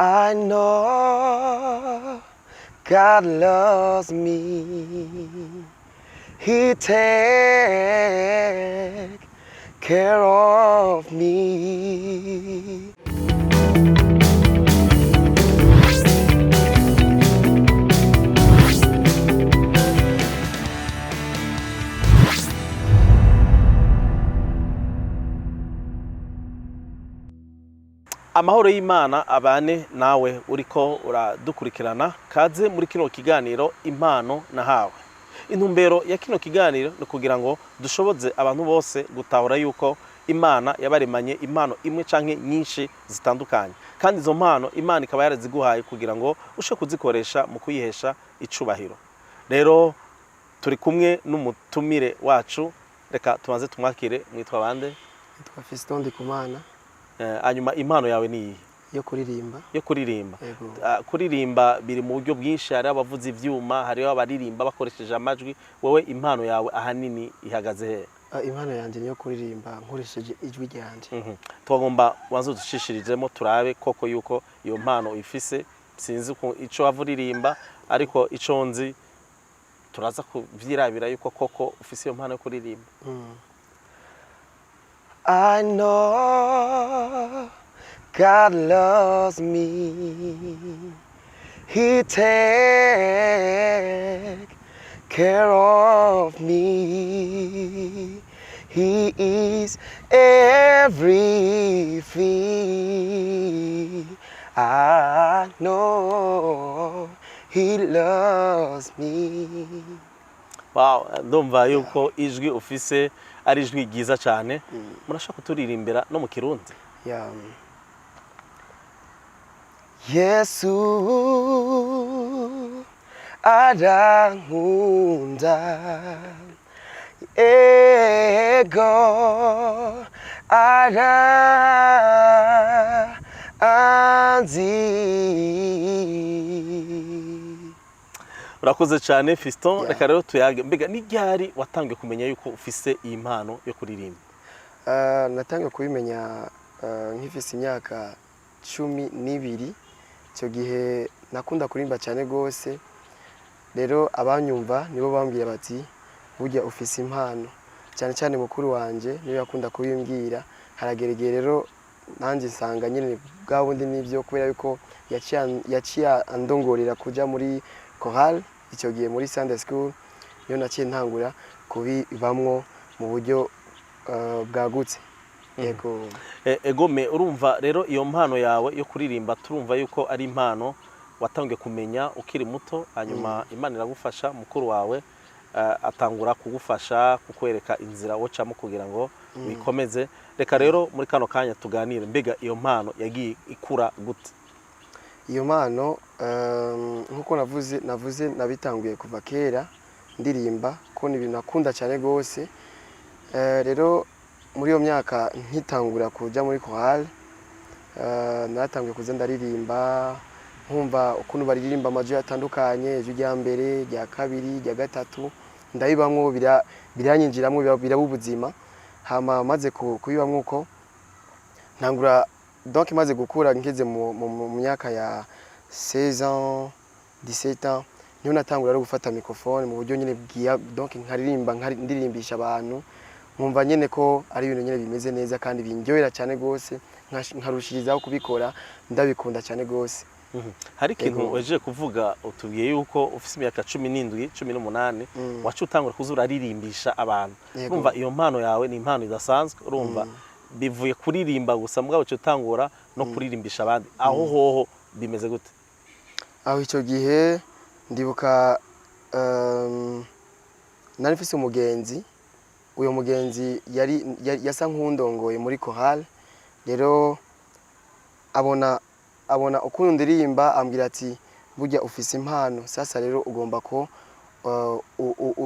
I know God loves me. He take care of me. Amahoro y'Imana abane nawe uriko uradukurikirana. Kaze muri kino kiganiro Impano Nahawe. Intumbero ya kino kiganiro ni kugira ngo dushoboze abantu bose gutahura yuko Imana yabaremanye impano imwe canke nyinshi zitandukanye, kandi izo mpano Imana ikaba yaraziguhaye kugira ngo ushe kuzikoresha mu kuyihesha icubahiro. Rero turi kumwe n'umutumire wacu, reka tubanze tumwakire. Mwitwa bande? Nitwa Fiston Ndikumana. Hanyuma impano yawe ni iyihe? Yo kuririmba. Yo kuririmba? Yego. Ah, kuririmba biri mu buryo bwinshi: hariho abavuza ivyuma, hariho abaririmba bakoresheje amajwi. Wowe impano yawe ahanini ihagaze he? Ah, impano yanjye niyo kuririmba nkoresheje ijwi ryanje. Twagomba wanze uducishirizemo turabe koko yuko iyo mpano uyifise. Sinzi ico wava uririmba, ariko ico nzi turaza kuvyirabira yuko koko ufise iyo mpano yo kuririmba. I know God loves me. He take care of me. He is everything. I know He loves me. Wow, ndumva yuko ijwi ufise ari ijwi ryiza cyane. Murashobora kuturirimbira no mu Kirundi? Yeah. Yesu arankunda, ego, aranzi. Urakoze cyane, Fiston. Yeah. Reka rero tuyage. Mbega ni ryari watangiye kumenya yuko ufise iyi mpano yo kuririmba? Natangiye kubimenya nkifise imyaka 12. Icyo gihe nakunda kuririmba cyane rwose. Rero abanyumva nibo bambwira bati: "Burya ufise impano." Cyane cyane mukuru wanje niwe yakunda kubimbwira. Haragera igihe rero nanjye nsanga nyine bwa bundi nibyo, kubera yuko yaciye andongorera kuja muri chorale. Icyo gihe muri Sunday school niyo naciye ntangura kubibamwo mu buryo bwagutse, yego. Egome, urumva rero iyo mpano yawe yo kuririmba, turumva yuko ari impano watangiye kumenya ukiri muto, hanyuma Imana iragufasha, mukuru wawe atangura kugufasha kukwereka inzira wocamo kugira ngo wikomeze. Reka rero muri kano kanya tuganire, mbega iyo mpano yagiye ikura gute? Iyo mpano, nkuko navuze, nabitanguye kuva kera ndirimba, ko ni ibintu nakunda cyane rwose. Rero muri iyo myaka nkitangura kuja muri chorale, naratanguye kuza ndaririmba, nkumva ukuntu baririmba amajwi atandukanye, ijwi rya mbere, rya kabiri, rya gatatu. Ndabibamwo, biranyinjiramwo, biraba ubuzima. Hama maze kubibamwo uko, ntangura, donc maze gukura ngeze mu myaka ya 16 ans, 17 ans, niho natangura rero gufata microphone mu buryo nyine bwiya, donc nkaririmba, ndirimbisha abantu, nkumva nyine ko ari ibintu nyine bimeze neza kandi bindyohera cyane rwose, nkarushirizaho kubikora ndabikunda cyane rwose. Hari ikintu Ego. wejeje kuvuga, utubwiye yuko ufise imyaka 17, 18, waca utangura kuza uraririmbisha abantu. Yego. Urumva iyo mpano yawe ni impano idasanzwe. Urumva bivuye kuririmba gusa, mugabo uca utangura no kuririmbisha abandi. Aho hoho bimeze gute? Aho icyo gihe ndibuka, nari mfise umugenzi. Uyo mugenzi yasa nk'undongoye muri chorale. Rero abona ukuntu ndirimba, ambwira ati: "Burya ufise impano, sasa rero ugomba ko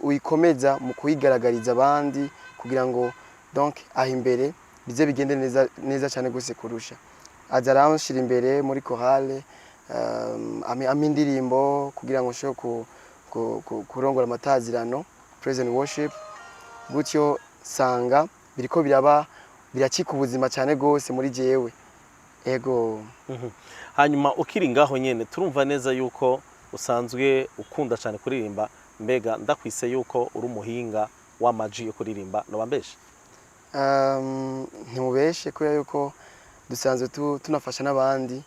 uyikomeza mu kuyigaragariza abandi, kugira ngo donc aho imbere bize bigende neza neza cyane gose kurusha." Aza aranshira imbere muri chorale, ampa indirimbo kugira ngo nshobore kurongora amatazirano, praise and worship. Gutyo sanga biriko biraba, biracika ubuzima cyane gose muri jewe. Ego. Hanyuma ukiri ngaho nyene, turumva neza yuko usanzwe ukunda cyane kuririmba. Mbega ndakwise yuko uri umuhinga w'amaji yo kuririmba, noba mbeshe? Ntimubeshe, kubera yuko dusanzwe tunafasha n'abandi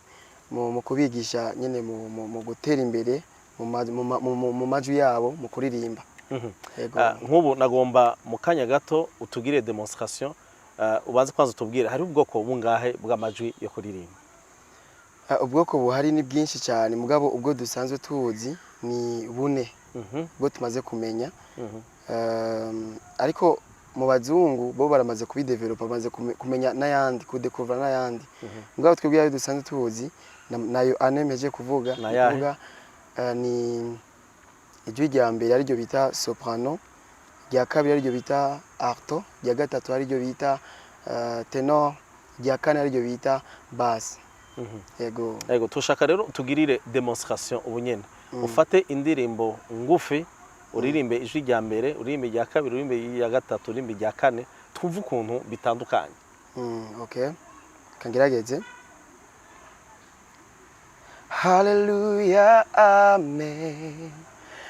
mu kubigisha nyine mu gutera imbere mu majwi yabo mu kuririmba. Ego. Nk'ubu nagomba mu kanya gato utugire démonstration. Ubanze kwanza utubwire, hari ubwoko bungahe bw'amajwi yo kuririmba? Ubwoko buhari ni bwinshi cyane, mugabo ubwo dusanzwe tuzi ni bune, ubwo tumaze kumenya. Ariko mu bazungu bo baramaze kubidevelopa, bamaze kumenya n'ayandi, kudekuvura n'ayandi. Mugabo twebwe ayo dusanzwe tuzi nayo ane mpejeje kuvuga. Ni Nayahe? kuvuga, ni ijwi rya mbere ariryo bita soprano, irya kabiri ariryo bita alto, irya gatatu ariryo bita ténor, irya kane ariryo bita basse. Yego. Yego, tushaka rero tugirire démonstration ubu nyene. Ufate indirimbo ngufi, uririmbe ijwi rya mbere, uririmbe irya kabiri, uririmbe irya gatatu, uririmbe irya kane, twumve ukuntu bitandukanye. Okay, kangerageze. Hallelujah, amen.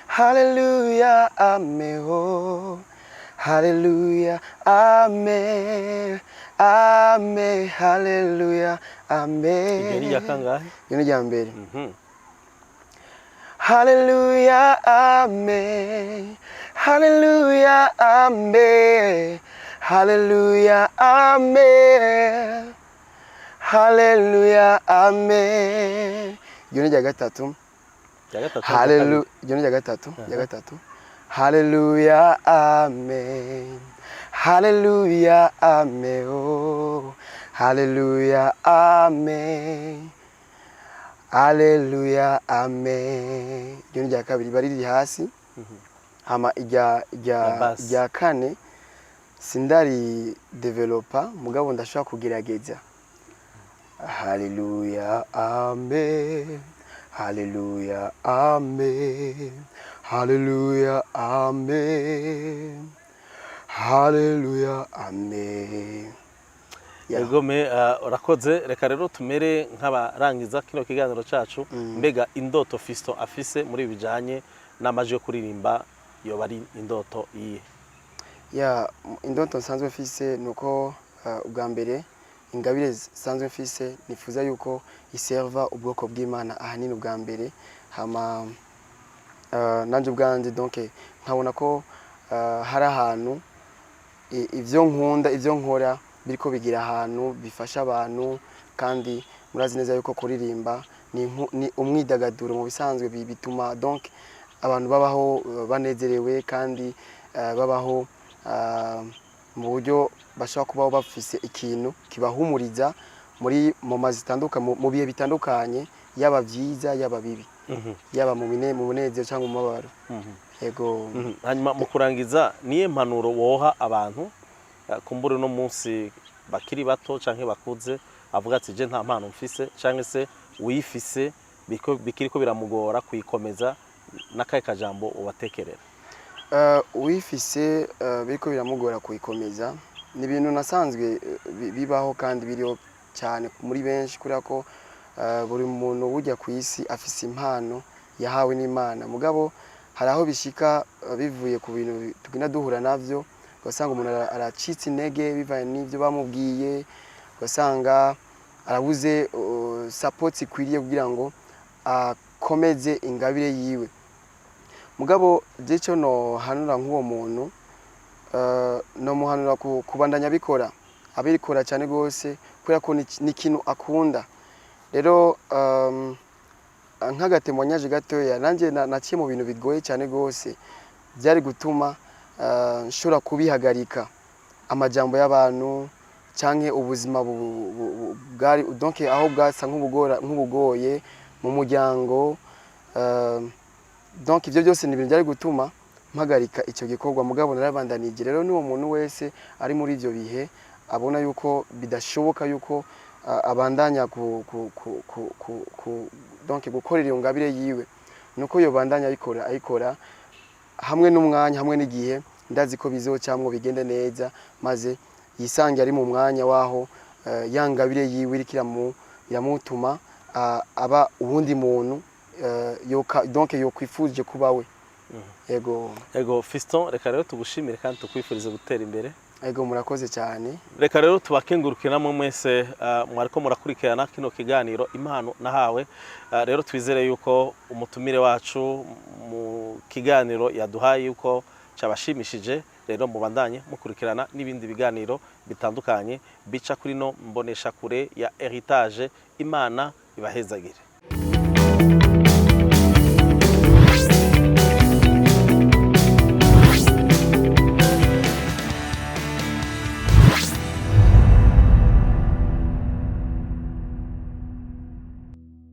Hallelujah, amen. Oh. Hallelujah, amen. Amen. Hallelujah, amen. Iryo ni irya kangahe? Iryo ni irya mbere. Hallelujah, amen. Hallelujah, amen. Hallelujah, amen. Hallelujah, amen. Iryo ni irya gatatu. Irya gatatu? Hallelujah. Iryo ni irya gatatu, irya gatatu. Hallelujah, amen. Hallelujah, amen. Oh. Hallelujah, amen. Hallelujah, amen. Iryo ni irya kabiri, bari riri hasi. Hama irya La basse. irya kane sindari developa, mugabo ndashobora kugerageza. Hallelujah, amen. Hallelujah, amen. Hallelujah, amen. Hallelujah, amen. Yeah. Egome, urakoze. Reka rero tumere nk'abarangiza kino kiganiro cacu. Mbega indoto Fiston afise muri ibi bijanye n'amajwi yo kuririmba yoba ari indoto iyihe? Ya, indoto nsanzwe mfise nuko ubwa mbere ingabire nsanzwe mfise nifuza yuko iserva ubwoko bw'Imana ahanini ubwa mbere, hama nanje ubwanje donc nkabona ko hari ahantu ivyo nkunda, ivyo nkora biriko bigira ahantu bifasha abantu. Kandi murazi neza yuko kuririmba ni umwidagaduro mu bisanzwe, bituma donc abantu babaho banezerewe kandi babaho mu buryo bashobora kubaho bafise ikintu kibahumuriza muri moma zitandukanye, mu bihe bitandukanye, yaba vyiza, yaba bibi, yaba mu munezero cyangwa mu mababaro. Yego. Hanyuma mu kurangiza, niye mpanuro woha abantu kumbura uno munsi bakiri bato canke bakuze, avuga ati: "Je nta mpano mfise", canke se uyifise bikiriko biramugora kuyikomeza, n'akahe kajambo ubatekerera? Uwifise biriko biramugora kuyikomeza, ni ibintu nasanzwe bibaho kandi biriho cyane muri benshi, kubera ko buri muntu burya ku isi afise impano yahawe n'Imana. Mugabo hari aho bishika bivuye ku bintu tugenda duhura navyo, ugasanga umuntu aracitse intege bivanye n'ibyo bamubwiye, ugasanga arabuze support ikwiriye kugira ngo akomeze ingabire yiwe. Mugabo je cyo nohanura nk'uwo muntu, nomuhanura kubandanya abikora, abikora cyane gose, kubera ko ni ikintu akunda. Rero nk'aga témoignage gatoya, nanjye naciye mu bintu bigoye cyane gose byari gutuma nshobora kubihagarika, amajambo y'abantu canke ubuzima bwari donc aho bwasa nk'ubugoye mu muryango. Donc ivyo byose ni ibintu byari gutuma mpagarika icyo gikorwa, mugabo narabandanije. Rero n'uwo muntu wese ari muri ivyo bihe abona yuko bidashoboka yuko abandanya ku donc gukorera iyo ngabire yiwe, nuko yobandanya ayikora, ayikora hamwe n'umwanya, hamwe n'igihe, ndazi ko bizocamwo bigende neza, maze yisange ari mu mwanya waho ya ngabire yiwe iriko Iramutuma aba uwundi muntu yoka, donc yokwifuje kuba we. Ego. Ego Fiston, reka rero tugushimire kandi tukwifurize gutera imbere. Ego, murakoze cyane. Reka rero tubakengurukire namwe mwese mwariko murakurikirana kino kiganiro Impano Nahawe. Rero twizere yuko umutumire wacu mu kiganiro yaduhaye yuko cabashimishije. Rero mubandanye mukurikirana n'ibindi biganiro bitandukanye bica kuri no mbonesha kure ya Heritage. Imana ibahezagire.